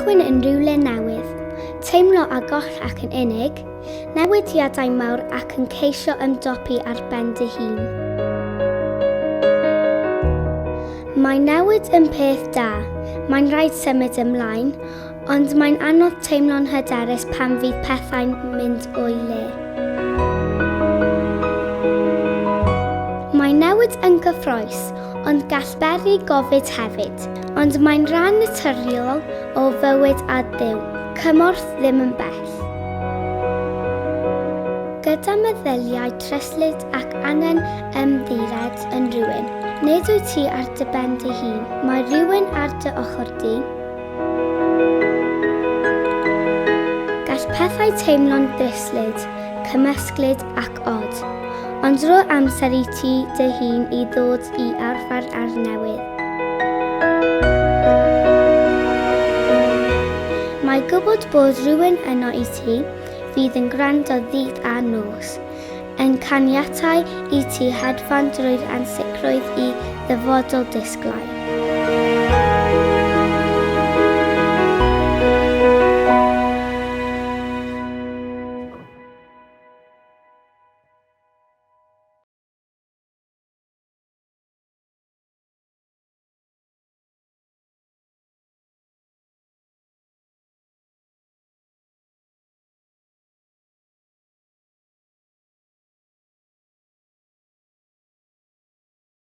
Cychwyn yn rhywle newydd, teimlo a goll ac yn unig, newidiadau mawr ac yn ceisio ymdopi ar ben dy hun. Mae newid yn peth da, mae'n rhaid symud ymlaen, ond mae'n anodd teimlo'n hyderus pan fydd pethau'n mynd o'i le. Mae newid yn gyffrous, ond gall beri gofid hefyd. Ond mae'n rhan naturiol o fywyd a Duw. Cymorth ddim yn bell. Gyda meddyliau tryslyd ac angen ymddiried yn rhywun, nid wyt ti ar dy ben dy hun, mae rhywun ar dy ochr di. Gall pethau teimlo'n ddryslyd, cymysglyd ac od, ond rho amser i ti dy hun i ddod i arfer â'r newydd. Mae gwybod bod rhywun yno i ti, fydd yn gwrando ddydd a nos, yn caniatau i ti hedfan drwy'r ansicrwydd i ddyfodol disglair.